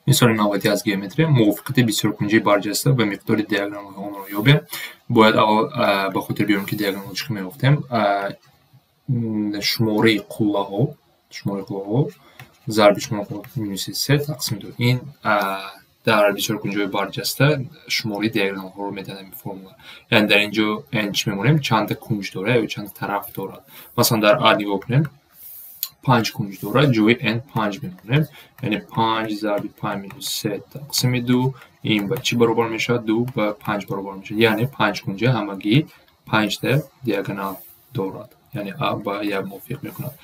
Мисоли навбатӣ аз геометрия: мувофиқати бисёркунҷии барҷаста ва миқдори диаграммаҳои онро ёбем. Бояд аввал ба хотир биёрем, ки диаграммаро чӣ меёфтем. Шумораи қуллаҳо, шумораи қуллаҳо зарби шумораи қуллаҳо минуси се тақсими ду. Ин дар бисёркунҷиҳои барҷаста шумораи диаграммаҳоро медиҳад ҳамин формула. Яъне дар ин ҷо n чӣ мемонем? Чанда кунҷ дорад ё чанда тараф дорад. Масалан, дар А нигоҳ кунем, панҷ кунҷ дорад, ҷои n панҷ мемонем. Яъне панҷ зарби панҷ минус се тақсими ду, ин ба чӣ баробар мешавад? Ду ба панҷ баробар мешавад. Яъне панҷ кунҷа ҳамагӣ панҷта диагонал дорад. Яъне А ба як мувофиқ мекунад.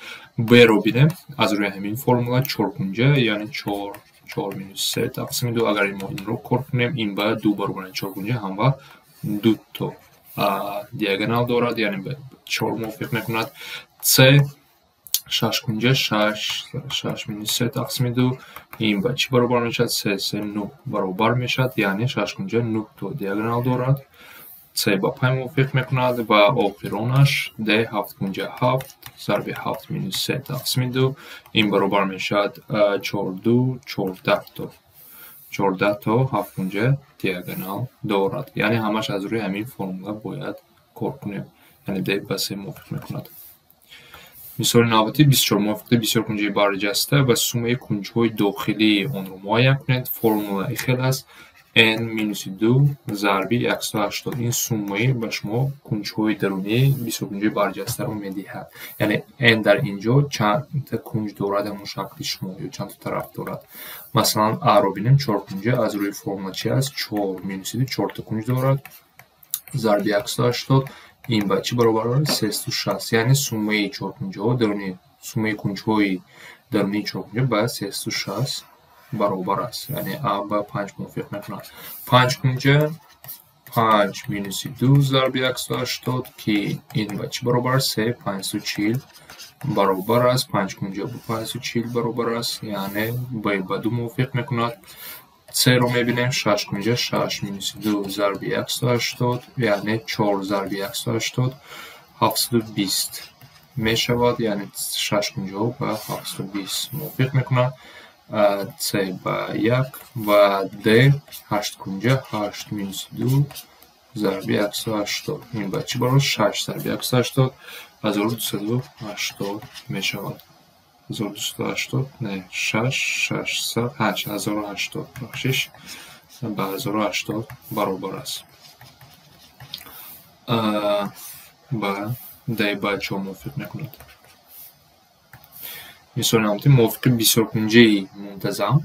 Б-ро бинем, аз рӯи ҳамин формула чор кунҷа, яъне чор, чор минус се тақсими ду. Агар мо инро кор кунем, ин ба ду баробар, чор кунҷа ҳам ба ду то диагонал дорад, яъне ба чор мувофиқ мекунад. С шаш кунҷа, шаш, шаш минус се тақсими ду, ин ба чӣ баробар мешавад? Се, се, нӯҳ баробар мешавад, яъне шаш кунҷа нӯҳ то диагонал дорад. С ба панҷ мувофиқ мекунад ва охиронаш Д ҳафт кунҷа, ҳафт зарби ҳафт минус се тақсими ду, ин баробар мешавад чор, ду, 14 то, 14 то ҳафт кунҷа диагонал дорад. Яъне ҳамаш аз рӯи ҳамин формула бояд кор кунем. Яъне Д ба се мувофиқ мекунад. Мисоли навбатӣ 24: мувофиқати бисёркунҷии барҷаста ва суммаи кунҷҳои дохилии онро муайян кунед. Формула хел аст: n минуси ду зарби 180. Ин суммаи ба шумо кунҷҳои дарунии бисёркунҷии барҷастаро медиҳад. Яъне n дар ин ҷо чандта кунҷ дорад ҳамон шакли шумо ё чандта тараф дорад. Масалан, А-ро бинем, чоркунҷа, аз рӯи формула чи аст? Чор минуси ду, чорта кунҷ дорад, зарби 180, ин ба чӣ баробар аст? 360. Яъне суммаи чоркунҷаҳо даруни, суммаи кунҷҳои дарунии чоркунҷа ба 360 баробар аст. Яъне А ба панҷ мувофиқ мекунад. Панҷ кунҷа, панҷ минуси ду зарби 180, ки ин ба чӣ баробар аст? Се, 540 баробар аст. Панҷ кунҷа ба 540 баробар аст, яъне Б ба ду мувофиқ мекунад. С-ро мебинем, шаш кунҷа, шаш минуси ду зарби 180, яъне чор зарби 180, 720 мешавад. Яъне шаш кунҷаҳо ба 720 мувофиқ мекунад. С ба як ва Д ҳашт кунҷа, ҳашт минуси ду зарби 180, ин ба чӣ баробар? Шаш зарби 180, 1280 мешавад. 1280, не, шаш, шашсад, ҳашт, 1080, бахшиш, ба 1080 баробар аст. Ба Д ба чор мувофиқ мекунад. Мисоли навбатӣ: мувофиқи бисёркунҷаи мунтазам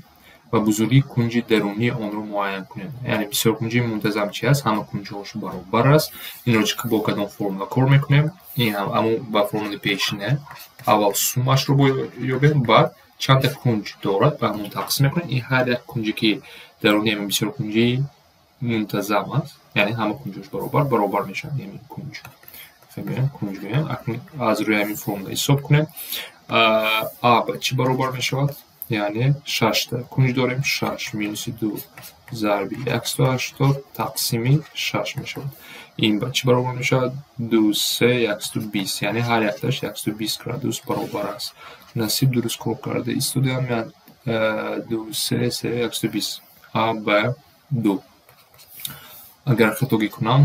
ва бузургии кунҷи дарунии онро муайян кунед. Яъне бисёркунҷаи мунтазам чи аст? Ҳама кунҷҳош баробар аст. Инро чӣ бо кадом формула кор мекунем? Ин ҳам ҳамон ба формулаи пешина: аввал суммашро ёбем, баъд чандта кунҷ дорад, ба ҳамон тақсим мекунем. Ин ҳар як кунҷе, ки даруни ҳамин бисёркунҷаи мунтазам аст, яъне ҳама кунҷҳош баробар мешавад. Ҳамин кунҷ меоем, кунҷ меоем. Акнун аз рӯи ҳамин формула ҳисоб кунем. А ба чӣ баробар мешавад? Яъне шашта кунҷ дорем, шаш минуси ду зарби 180 тақсими шаш мешавад. Ин ба чӣ баробар мешавад? Ду, се, 120, яъне ҳар якташ 120 градус баробар аст. Насиб дуруст кор карда истодаам. Ду, се, се, 120, А ба ду. Агар хатогӣ кунам,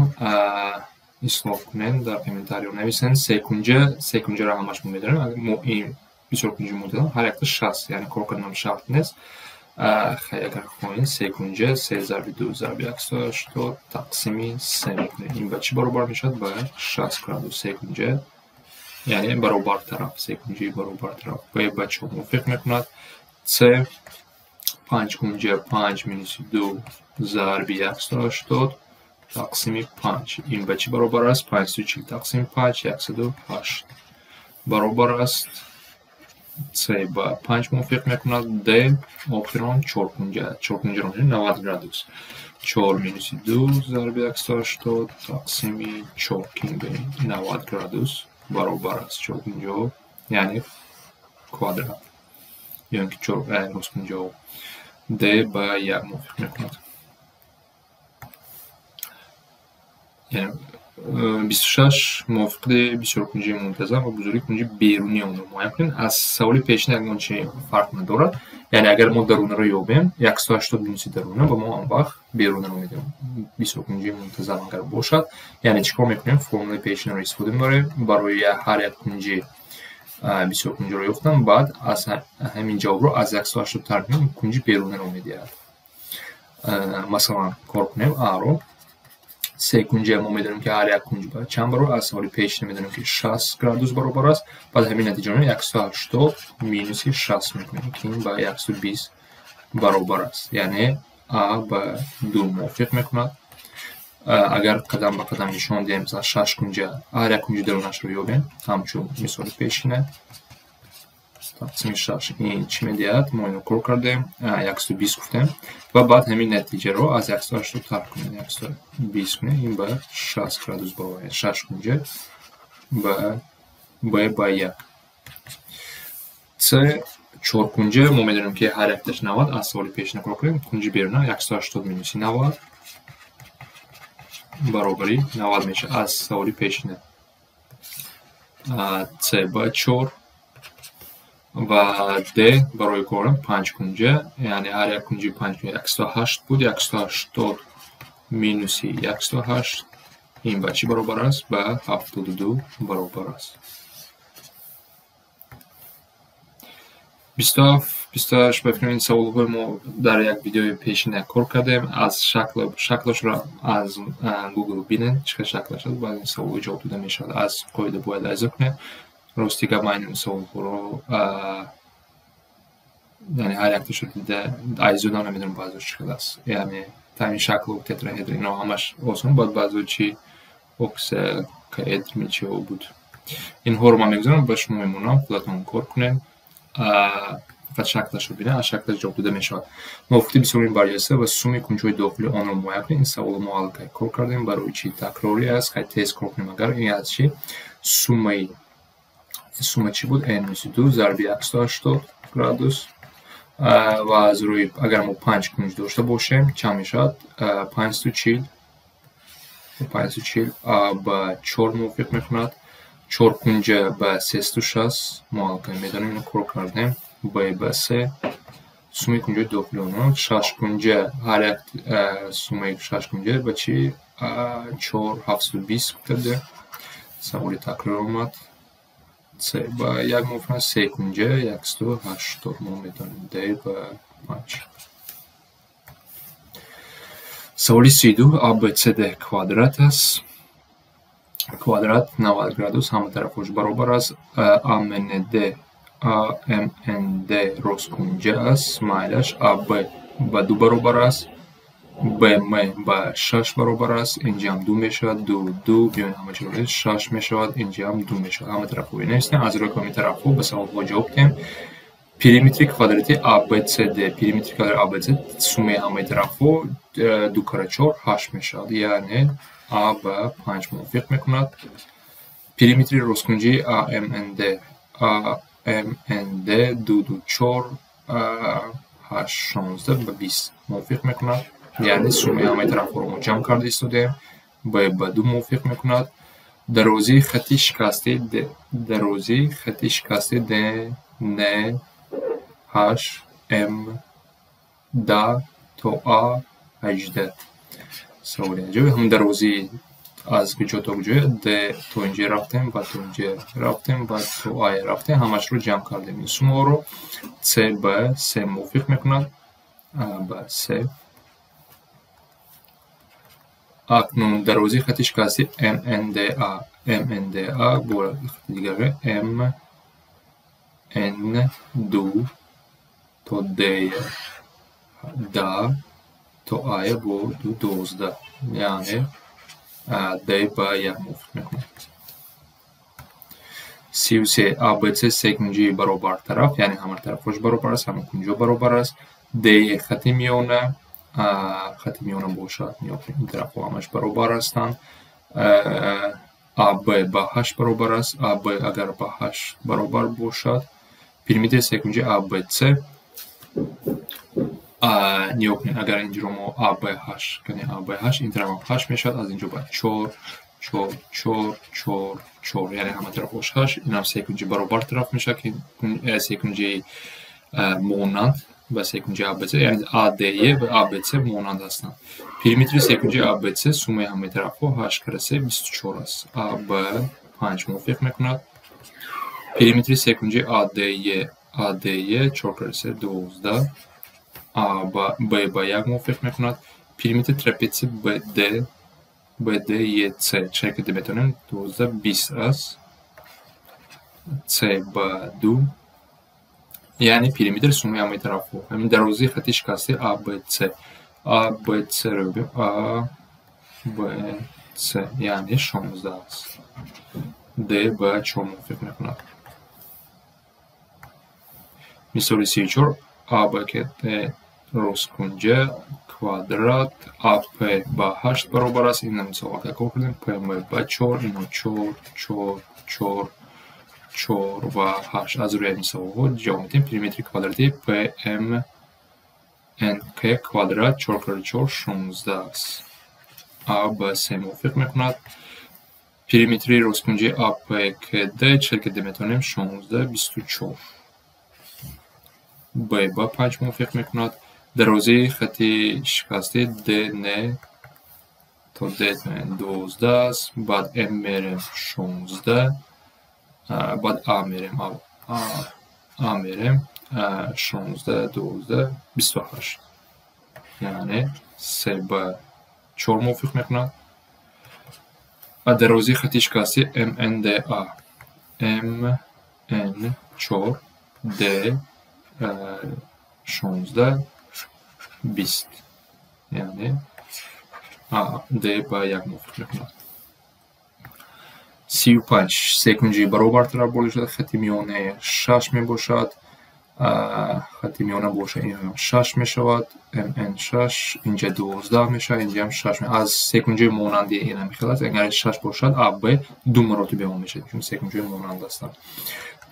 ислоҳ кунем, дар комментариё нависен. Се кунҷа, се кунҷаро ҳамаш мо медонем. Мо ин бисёркунҷи мунтазам ҳар якта 60, яъне кор карданам шарт нест. Хай, агар хоҳем, се кунҷа, се зарби ду зарби 180 тақсими се мекунем. Ин ба чӣ баробар мешавад? Ба 60 градус. Се кунҷа, яъне баробар тараф, се кунҷаи баробар тараф. Б ба чор мувофиқ мекунад. С панҷ кунҷа, панҷ минуси ду зарби 180 тақсими панҷ, ин ба чӣ баробар аст? 540 тақсими панҷ, 108 баробар аст. С ба панҷ мувофиқ мекунад. Д охирон чор кунҷа, чор кунҷаро 90 градус, чор минуси ду зарби 180 тақсими чор, ки ин ба 90 градус баробар аст. Чор кунҷаҳо, яъне квадрат ё ин ки чор росткунҷаҳо. Д ба як мувофиқ мекунад. Яъне 26: мувофиқи бисёркунҷии мунтазам ва бузургии кунҷи берунии онро муайян кунед. Аз саволи пешина ягон чи фарқ надорад. Яъне агар мо дарунаро ёбем, 180 минуси даруна ба мо он вақт берунаро медиҳем. Бисёркунҷии мунтазам агар бошад, яъне чӣ кор мекунем? Формулаи пешинаро истифода мебарем барои ҳар як кунҷи бисёркунҷиро ёфтан, баъд аз ҳамин ҷавобро аз 180 тарҳ мекунем, кунҷи берунаро медиҳад. Масалан, кор кунем А-ро. Се кунҷа мо медонем, ки ҳар як кунҷ ба чанд баробар аз саволи пешина медонем, ки 60 градус баробар аст. Баъд ҳамин натиҷаро 180 минуси 60 мекунем, ки ин ба 120 баробар аст. Яъне А ба 2 мувофиқ мекунад. Агар қадам ба қадам нишон диҳем, масалан, 6 кунҷа, ҳар як кунҷи дарунашро ёбем, ҳамчун мисоли пешина, тақсими 6 ин чӣ медиҳад? Мо инро кор кардем, 120 гуфтем ва баъд ҳамин натиҷаро аз 180 тарҳ кунем, 120 кунем, ин ба 60 градус баробар, 6 кунҷа ба Б ба 1. С 4 кунҷа, мо медонем, ки ҳар якташ 90, аз саволи пешина кор кунем, кунҷи беруна 180 минуси 90 баробари 90 мешавад аз саволи пешина. С ба 4 ва Д барои корам 5 кунҷа, яъне ҳар як кунҷи 5 кунҷа 108 буд, 180 минуси 108 ин ба чӣ баробар аст? Ба 72 баробар аст. 27, 28 ба фикр ин саволҳои мо дар як видеои пешина кор кардем. Аз шаклашро аз Google бинед, чӣ хел шаклаш аст, баъд ин саволҳо ҷавоб дода мешавад. Аз қоида бояд айзо кунем. Рости гап, ман ин саволҳоро яъне ҳар якташро дида айзо намедонам баъзо чӣ хел аст. Яъне таъмин шаклу тетраэдр ино ҳамаш осон, баъд баъзо чи оксакаэдр мечиҳо буд. Инҳоро ман мегузорам, ба шумо мемонам, худатон кор кунед. Фақат шаклашро бинед, аз шаклаш ҷавоб дода мешавад. Мувофиқи бисёрин барҷаста ва сумми кунҷҳои дохили онро муайян кунед. Ин саволро мо аллакай кор кардем, барои чи такрорӣ аст, хай тез кор кунем. Агар ин аз чи сумма чӣ буд? N минуси 2 зарби 180 градус ва аз рӯи агар мо 5 кунҷ дошта бошем, чанд мешавад? 540 540 А ба 4 мувофиқ мекунад. 4 кунҷа ба 360, мо аллакай медонем, инро кор кардем. Б ба 3 суммаи кунҷҳои дохили онро 6 кунҷа, ҳар як суммаи 6 кунҷа ба чи 4 720 гуфта. Саволи такрор омад. С ба 1 мувофиқ, 3 кунҷа 180 мо медонем. Д ба 5. Саволи 32 А Б С Д квадрат аст. Квадрат 90 градус, ҳама тарафҳош баробар аст. А М Н Д А М Н Д росткунҷа аст, майлаш А Б ба 2 баробар аст, Б М ба 6 баробар аст, инҷа ҳам 2 мешавад, 2 2, биёед ҳама чиро 6 мешавад, инҷа ҳам 2 мешавад. Ҳама тарафҳо бинависем, аз рӯи ҳамин тарафҳо ба саволҳо ҷавоб диҳем. Периметри квадрати А Б С Д, периметри квадрати А Б С суммаи ҳамаи тарафҳо 2 кара 4 8 мешавад, яъне А ба 5 мувофиқ мекунад. Периметри росткунҷии А М Н Д, А М Н Д 2 2 4 8 16 ба 20 мувофиқ мекунад. Яъне суммаи ҳамаи тарафҳоро мо ҷамъ карда истодаем. Б ба 2 мувофиқ мекунад. Дарозии хати шикасти Д, дарозии хати шикасти Д Н Ҳ М Д то А 18. Саволи аҷоиб. Ҳам дарозии аз куҷо то куҷо? Д то инҷа рафтем, баъд то инҷа рафтем, баъд то А рафтем, ҳамашро ҷамъ кардем. Ин суммаҳоро С ба С мувофиқ мекунад. А ба С. Акнун дарозии хати шикасти М Н Д А, М Н Д А бо хати дигар М Н 2 то Д Д то А бо 2 12, яъне Д ба 1 мувофиқ мекунад. 33 А Б С се кунҷии баробар тараф, яъне ҳама тарафҳош баробар аст, ҳама кунҷҳо баробар аст. Д хати миёна, хати миёна бошад, ин тарафҳо ҳамаш баробар ҳастанд. А Б ба 8 баробар аст. А Б агар ба 8 баробар бошад, периметри секунҷи А Б С нигоҳ кунед, агар инҷоро мо А Б 8 кунем, А Б 8, ин тараф ҳам 8 мешавад, аз инҷо ба 4 4 4 4 4, яъне ҳама тарафҳош 8, ин ҳам секунҷи баробар тараф мешавад, ки секунҷи монанд ба секунҷаи ABC, яъне ADE ва ABC монанд ҳастанд. Периметри секунҷаи ABC суммаи ҳамаи тарафҳо 8 кара 3 24 аст. А ба 5 мувофиқ мекунад. Периметри секунҷаи ADE 4 кара 3 12, А ба Б ба 1 мувофиқ мекунад. Периметри трапетсияи BDEC чӣ ки метавонем 12 20 аст. С ба 2, яъне периметр суммаи ҳамаи тарафҳо. Ҳамин дарозии хати шикасти ABC. ABC-ро ёбем. ABC яъне 16 аст. D ба 4 мувофиқ мекунад. Мисоли 34 АБКД росткунҷа квадрат АП ба 8 баробар аст. Ин мисол кор кардем. ПМ ба 4, ино 4, 4, 4, 4 ва 8. Аз рӯи ҳамин саволҳо ҷавоб медиҳем. Периметри квадрати ПМНК квадрат 4 кара 4 16 аст. А ба 3 мувофиқ мекунад. Периметри росткунҷаи АПКД чӣ ки метавонем 16 24. Б ба 5 мувофиқ мекунад. Дарозии хати шикасти ДН то Д 12 аст. Баъд М мерем 16, баъд А мерем, А мерем 16 12 28. Яъне С ба 4 мувофиқ мекунад. Дарозии хати шикасти МНДА МН 4 Д 16 20, яъне А Д ба 1 мувофиқ мекунад. 35 секунҷаи баробар тараф бошад, хати миёна 6 мебошад. Хати миёна бошад, ин 6 мешавад, МН 6, инҷа 12 мешавад, инҷа ҳам 6. Аз секунҷаи монанди ин ҳам хел аст. Агар 6 бошад, АБ ду маротиба он мешавад, чун секунҷаи монанд ҳастанд.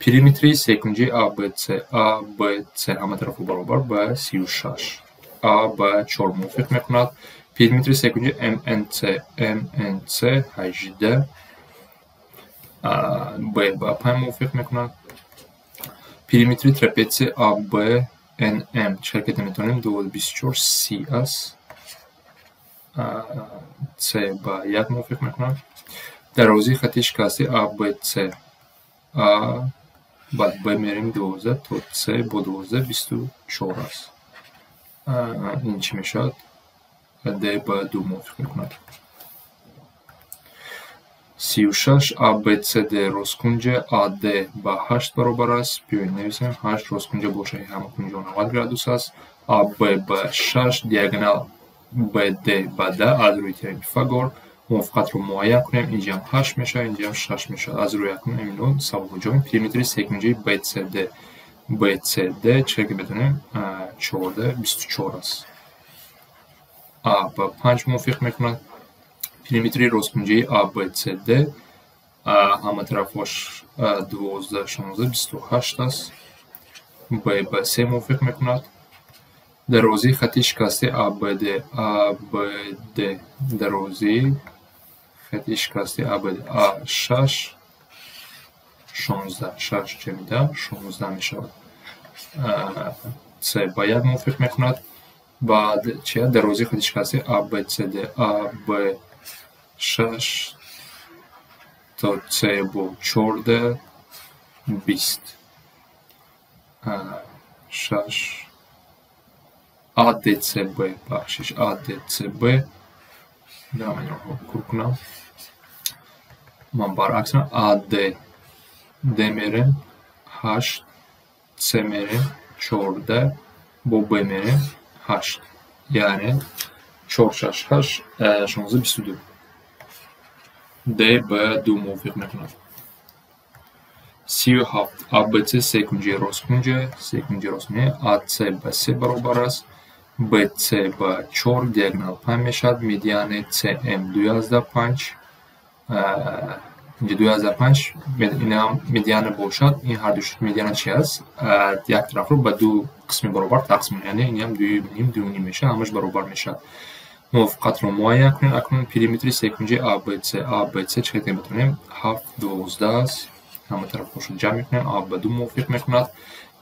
Периметри секунҷаи ABC ABC ҳама тарафҳо баробар ба 36. А ба 4 мувофиқ мекунад. Периметри секунҷаи МНЦ МНЦ 18, Б ба 5 мувофиқ мекунад. Периметри трапетсияи АБНМ чӣ ки метавонем 24 30 аст. С ба 1 мувофиқ мекунад. Дарозии хати шикасти ABC А баъд Б мерем 12 то С бо 12 24 аст. Ин чӣ мешавад? Д ба 2 мувофиқ мекунад. 36 ABCD росткунҷа AD ба 8 баробар аст. Биёед нависем 8 росткунҷа бошад, ҳама кунҷо 90 градус аст. AB ба 6, диагонал BD ба 10. Аз рӯи теореми Пифагор мувофиқатро муайян кунем. Инҷа ҳам 8 мешавад, инҷа ҳам 6 мешавад. Аз рӯи акнун ҳамино саволҳо ҷавоб. Периметри секунҷаи BCD BCD чӣ ки метавонем 14 24 аст. А ба 5 мувофиқ мекунад. Периметри росткунҷаи ABCD ҳама тарафҳош 12 16 28 аст. Б ба 3 мувофиқ мекунад. Дарозии хати шикасти ABD ABD дарозии хати шикасти ABD А 6 16 6 ҷамъида 16 мешавад. С ба 1 мувофиқ мекунад. Баъд чи дарозии хати шикасти ABCD AB 6 то С бо 14 20 6 ADCB бахшиш ADCB дам инро кур кунам. Ман баръакс AD D мерем 8 C мерем 14 бо Б мерем 8, яъне 4 6 8 16 22. Д ба 2 мувофиқ мекунад. 37 ABC секунҷаи росткунҷа, секунҷаи росткунҷа AC ба 3 баробар аст. BC ба 4, диагонал 5 мешавад. Медиани CM 2,5. Инҷа 2,5 инам медиана бошад. Ин ҳар ду медиана чи аст? Як тарафро ба ду қисми баробар тақсим, яъне инам 2,5 2,5 мешавад, ҳамаш баробар мешавад. Мувофиқатро муайян кунем. Акнун периметри секунҷаи ABC ABC чӣ хел метавонем? 7 12 аст. Ҳама тарафҳошро ҷамъ мекунем. А ба 2 мувофиқ мекунад.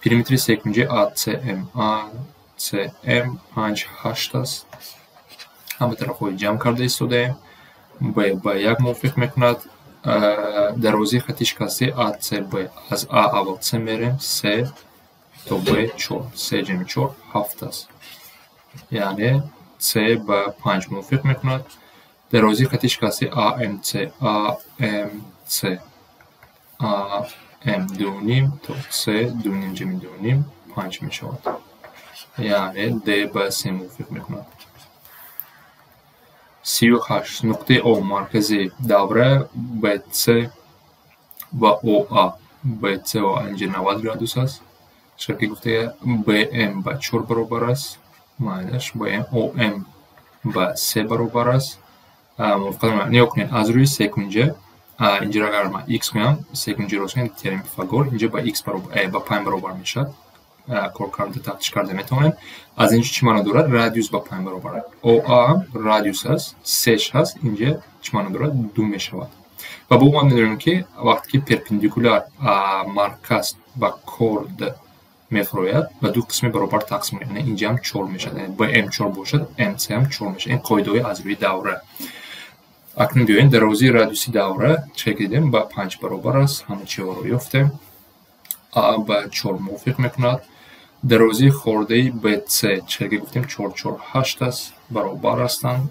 Периметри секунҷаи ACM, ACM 5 8 аст. Ҳама тарафҳои ҷамъ карда истодаем. Б ба 1 мувофиқ мекунад. Дарозии хати шикастаи ACB аз А аввал С мерем, С то Б 4, С ҷамъи 4 7 аст. Яъне С ба 5 мувофиқ мекунад. Дарозии хати шикастаи AMC, AMC, AM 2,5 то С 2,5 ҷамъи 2,5 5 мешавад. Яъне Д ба 3 мувофиқ мекунад. 38. Нуқтаи О маркази давра BC ва ОА. BC ва инҷа 90 градус аст. Чӣ гуфта BM ба 4 баробар аст. Маънаш BM OM ба 3 баробар аст. Мувофиқат нигоҳ кунед, аз рӯи секунҷа инҷа агар ман x кунам, секунҷа рост кунем, теореми Пифагор инҷа ба x баробар ба 5 баробар мешавад. Кор карда тафтиш карда метавонем. Аз инҷо чӣ маъно дорад? Радиус ба 5 баробар аст. ОА радиус аст, С ҳаст, инҷа чӣ маъно дорад? 2 мешавад. Ва бо мо медонем, ки вақте ки перпендикуляр марказ ба корд мефурояд, ба ду қисми баробар тақсим мекунад. Яъне инҷа ҳам 4 мешавад. Яъне BM 4 бошад, MC ҳам 4 мешавад. Ин қоидаҳои аз рӯи давра. Акнун биёем дарозии радиуси давра чӣ дидем? Ба 5 баробар аст. Ҳама чизҳоро ёфтем. А ба 4 мувофиқ мекунад. Дарозии хордаи BC чӣ гуфтем? 4 4 8 аст, баробар ҳастанд.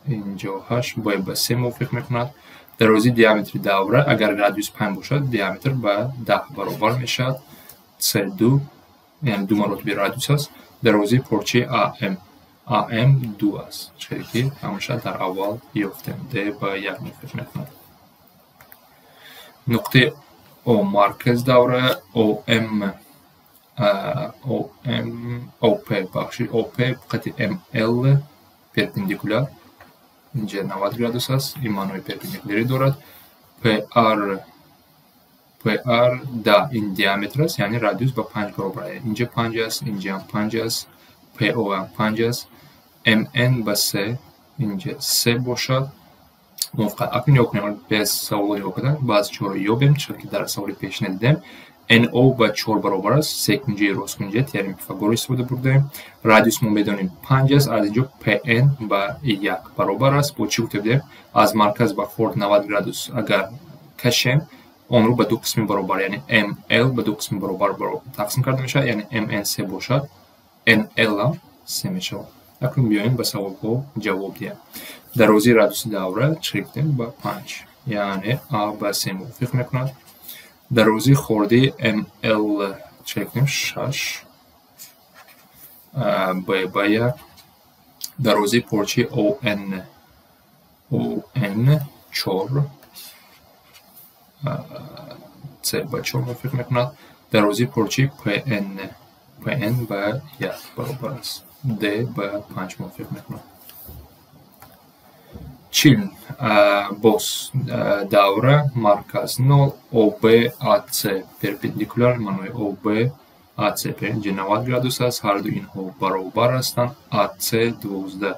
Инҷо 8, Б ба 3 мувофиқ мекунад. Дарозии диаметри давра агар радиус 5 бошад, диаметр ба 10 баробар мешавад. С 2, яъне 2 маротиби радиус аст. Дарозии порчаи AM, AM 2 аст. Чӣ ки ҳамеша дар аввал ёфтем. Д ба 1 мувофиқ мекунад. Нуқтаи О марказ давра OM, OM, OP, бахши OP қати ML перпендикуляр. Инҷа 90 градус аст, ин маънои перпендикулярӣ дорад. PR, PR 10 ин диаметр аст, яъне радиус ба 5 баробар аст. Инҷа 5 аст, инҷа ҳам 5 аст, PO ҳам 5 аст. MN ба 3, инҷа 3 бошад. Мувофиқат. Акнун нигоҳ кунем, без саволо нигоҳ кардан, баъзе чиҳоро ёбем, чӣ ки дар саволи пешина дидем. NO ба 4 баробар аст, секунҷаи росткунҷа, теореми Пифагорро истифода бурдаем. Радиус мо медонем 5 аст, аз инҷо PN ба 1 баробар аст. Бо чӣ гуфта будем? Аз марказ ба хорд 90 градус агар кашем, онро ба ду қисми баробар, яъне ML ба ду қисми баробар тақсим карда мешавад, яъне MN 3 бошад, NL ҳам 3 мешавад. Акнун биёем ба саволҳо ҷавоб диҳем. Дарозии радиуси давра чӣ гуфтем? Ба 5, яъне А ба 3 мувофиқ мекунад. Дарозии хордаи ML чӣ гуфтем? 6, Б ба 1. Дарозии порчаи ON, ON 4, С ба 4 мувофиқ мекунад. Дарозии порчаи PN, PN ба 1 баробар аст. Д ба 5 мувофиқ мекунад. 40. Боз давра марказ 0, ОБ АЦ перпендикуляр, маънои ОБ АЦ инҷа 90 градус аст, ҳар ду инҳо баробар ҳастанд. АЦ 12,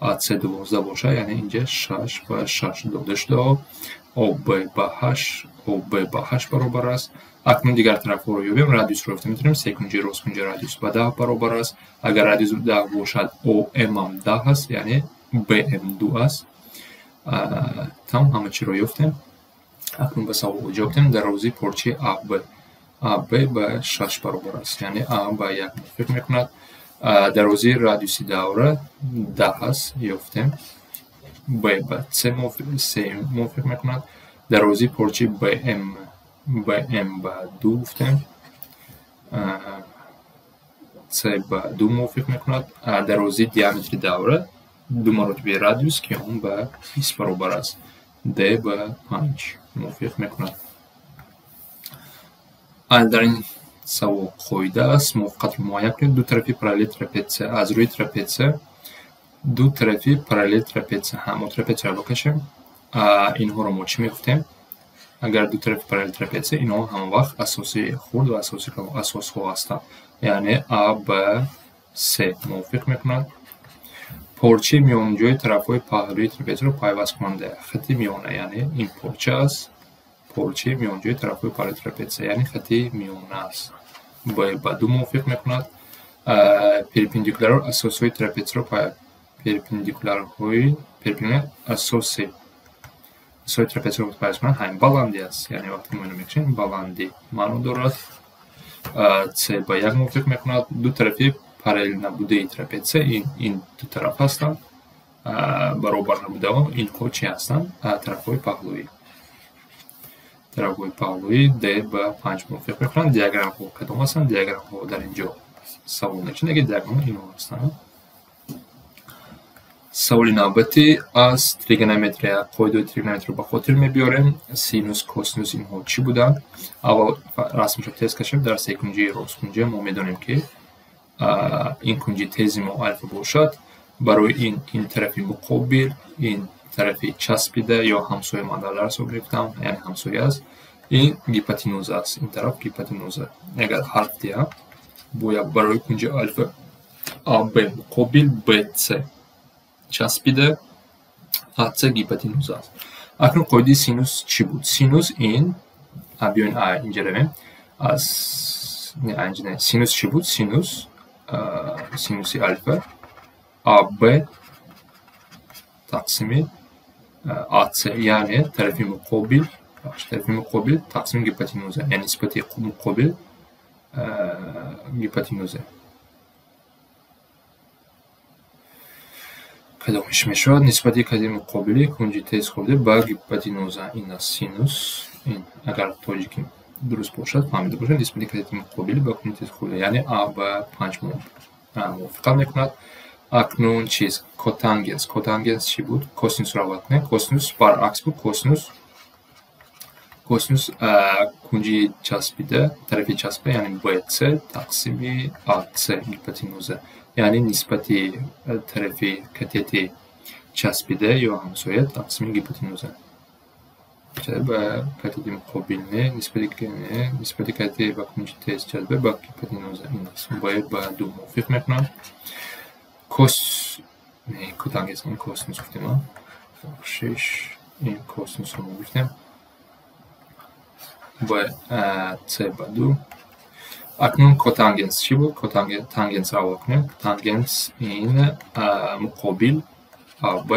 АЦ 12 бошад, яъне инҷа 6 ба 6 дода шуда. ОБ ба 8, ОБ ба 8 баробар аст. Акнун дигар тарафҳоро ёбем. Радиусро ёфта метавонем. Секунҷаи росткунҷа радиус ба 10 баробар аст. Агар радиус 10 бошад, ОМ ҳам 10 аст, яъне БМ 2 аст. Тамом, ҳама чиро ёфтем. Акнун ба саволҳо ҷавоб диҳем. Дарозии порчаи АБ, АБ ба 6 баробар аст, яъне А ба 1 мувофиқ мекунад. Дарозии радиуси давра 10 аст, ёфтем. Б ба С мувофиқ мекунад. Дарозии порчаи БМ, БМ ба 2 гуфтем. С ба 2 мувофиқ мекунад. Дарозии диаметри давра 2 маротиби радиус, ки он ба 20 баробар аст. Д ба 5 мувофиқ мекунад. Дар ин савол қоида аст. Мувофиқатро муайян кунед. Ду тарафи параллели трапетсия. Аз рӯи трапетсия ду тарафи параллели трапетсия. Ҳамо трапетсияро бикашем. Инҳоро мо чӣ мегуфтем? Агар ду тарафи параллели трапетсия, инҳо ҳамавақт асоси хурд ва асоси калон асосҳо ҳастанд. Яъне А ба С мувофиқ мекунад. Порчаи миёнҷои тарафҳои паҳлӯи трапетсияро пайвасткунанда хати миёна, яъне ин порча аст. Порчаи миёнҷои тарафҳои паҳлӯи трапетсия, яъне хати миёна аст. Б ба 2 мувофиқ мекунад. Перпендикулярҳо асосҳои трапетсияро перпендикулярҳои асоси трапетсияро пайваст мекунанд. Ҳамин баландӣ аст, яъне вақте мо инро мекашем, баландӣ маъно дорад. С ба 1 мувофиқ мекунад. Ду тарафи параллел набудаи трапетсия ин ду тараф ҳастанд, баробар набудао инҳо чи ҳастанд? Тарафҳои паҳлӯӣ. Тарафҳои паҳлӯӣ D ба 5 мувофиқ мекунанд. Диаграммаҳо кадом ҳастанд? Диаграммаҳо дар ин ҷо савол мешавад, ки диаграммаҳо инҳо ҳастанд. Саволи навбатӣ аз тригонометрия. Қоидаҳои тригонометриро ба хотир мебиёрем. Синус, косинус инҳо чӣ буданд? Аввал расмашро тез кашем. Дар секунҷии росткунҷа мо медонем, ки ин кунҷи тези мо алфа бошад. Барои ин тарафи муқобил, ин тарафи часпида ё ҳамсоя ман дар дарс гирифтам, яъне ҳамсоя аст. Ин гипотенуза аст. Ин тараф гипотенуза. Агар ҳарф диҳам, бояд барои кунҷи алфа АБ муқобил, БЦ часпида, АЦ гипотенуза аст. Акнун қоидаи синус чӣ буд? Синус ин, биёин инҷа равем. Аз не, инҷа не. Синус чӣ буд? Синус, синуси алфа АБ тақсими АЦ, яъне тарафи муқобил, тақсими гипотенуза, яъне нисбати муқобил гипотенуза. Кадомиш мешавад? Нисбати кади муқобили кунҷи тез хӯрда ба гипотенуза. Ин аст синус. Ин агар тоҷики дуруст бошад, фаҳмида бошад, нисбати кади муқобили ба кунҷи тез хӯрда, яъне А ба 5 мувофиқат мекунад. Акнун чиз котангенс. Котангенс чӣ буд? Косинусро аввал кунем. Косинус баръакс буд. Косинус кунҷи часпида, тарафи часпида, яъне БЦ тақсими АЦ гипотенуза, яъне нисбати тарафи катети часпида ё ҳамсоя тақсими гипотенуза. Ба катети муқобил не, нисбати катети ба кунҷи тез часпида ба гипотенуза. Ин аст. Б ба 2 мувофиқ мекунад. Не, котангенс, ин косинус гуфтем, бахшиш, ин косинусро мо гуфтем. Б С ба 2. Акнун котангенс чӣ буд? Тангенсро аввал кунем. Тангенс ин муқобил АБ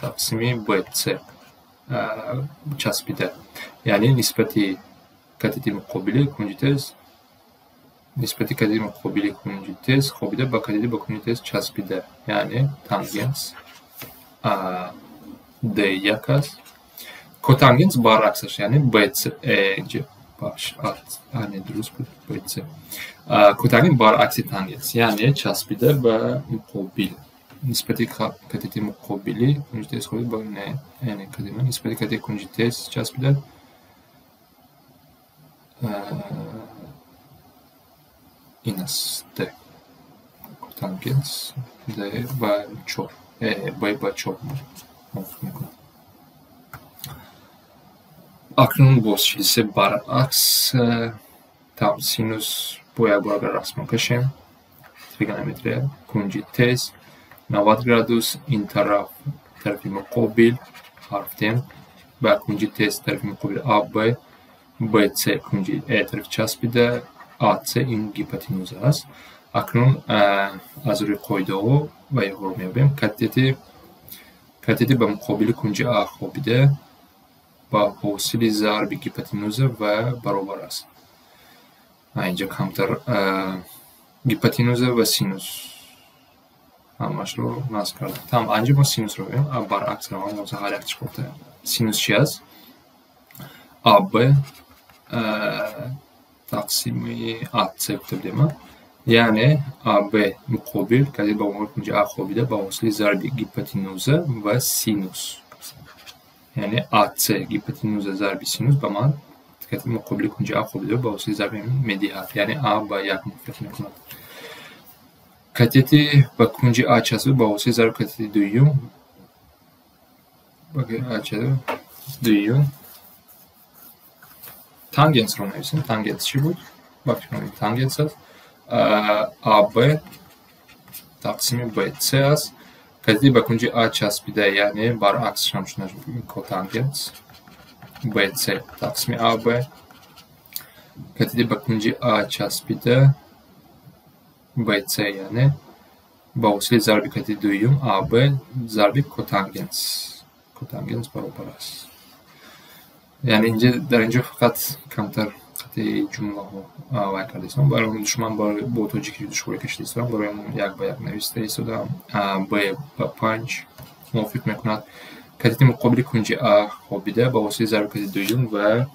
тақсими БЦ часпида, яъне нисбати катети муқобили кунҷи тез, нисбати катети муқобили кунҷи тез хобида ба катети ба кунҷи тез часпида, яъне тангенс D1 аст. Котангенс баръаксаш, яъне БЦ, не, дуруст буд, БЦ. Котангенс баръакси тангенс, яъне часпида ба муқобил, нисбати катети муқобили кунҷи тез хобида ба не, яъне нисбати катети кунҷи тез часпида ин аст D. Котангенс D ба 4, Б ба 4 мувофиқ мекунад. Акнун боз 43 баръакс, там синус бо як бор агар расм кашем, тригонометрия, кунҷи тез 90 градус, ин тараф тарафи муқобил ҳарф диҳем ба кунҷи тез тарафи муқобил АБ, БЦ кунҷи тарафи часпида, АЦ ин гипотенуза аст. Акнун аз рӯи қоидаҳо ва инҳоро меёбем. Катети ба муқобили кунҷи А хобида ба ҳосили зарби гипотенуза ва баробар аст. Инҷа камтар гипотенуза ва синус ҳамашро насб кардам. Там анҷа мо синусро меёбем, баръакс равам, ҳар якчи гуфта. Синус чи аст? АБ тақсими АЦ гуфта будем, яъне АБ муқобил катети ба муқобили кунҷи А хобида ба ҳосили зарби гипотенуза ва синус, яъне АЦ гипотенуза зарби синус ба ман катети муқобили кунҷи А хобида ба ҳосили зарби медиҳад, яъне А ба 1 мувофиқ мекунад. Катети ба кунҷи А часпида ба ҳосили зарби катети дуюм дуюм тангенсро нависем. Тангенс чӣ буд? Ба фикрам тангенс аст. АБ тақсими БЦ аст. Катети ба кунҷи А часпида, яъне баръакс шамшунаш котангенс БЦ тақсими АБ. Катети ба кунҷи А часпида БЦ, яъне ба воситаи зарби катети дуюм АБ зарби котангенс. Котангенс баробар аст. Яъне инҷа дар инҷо фақат камтар қитъаи ҷумлаҳо вай карда истодам. Барои душман бо тоҷикӣ душворӣ кашида истодам, барои он як ба як нависта истодам. Б ба 5 мувофиқ мекунад. Катети муқобили кунҷи А хобида ба воситаи зарби катети дуюм ва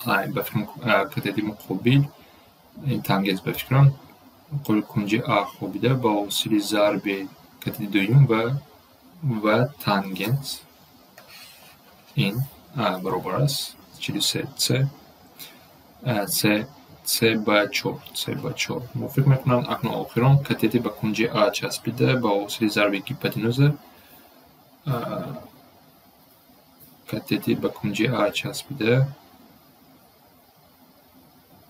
ба катети муқобил тангенс, ба фикрам, муқобили кунҷи А хобида ба воситаи зарби катети дуюм ва тангенс ин баробар аст 43 С С С ба 4, С ба 4 мувофиқ мекунанд. Акнун охирон катети ба кунҷи А часпида ба воситаи зарби гипотенуза, катети ба кунҷи А часпида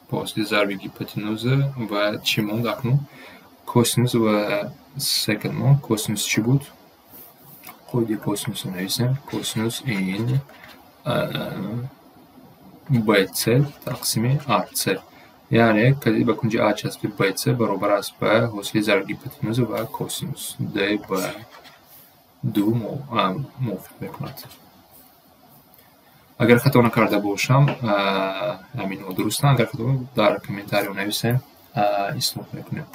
ба воситаи зарби гипотенуза ва чӣ монд акнун? Косинус ва секант монд. Косинус чӣ буд? Қоидаи косинусро нависем. Косинус ин БЦ тақсими АЦ. Яъне катети ба кунҷи А часпида БЦ баробар аст ба ҳосили зарби гипотенуза ва косинус. Д ба 2 мувофиқ мекунад. Агар хато накарда бошам, ҳаминҳо дурустанд. Агар хато, дар комментариҳо нависем, ислоҳ мекунем.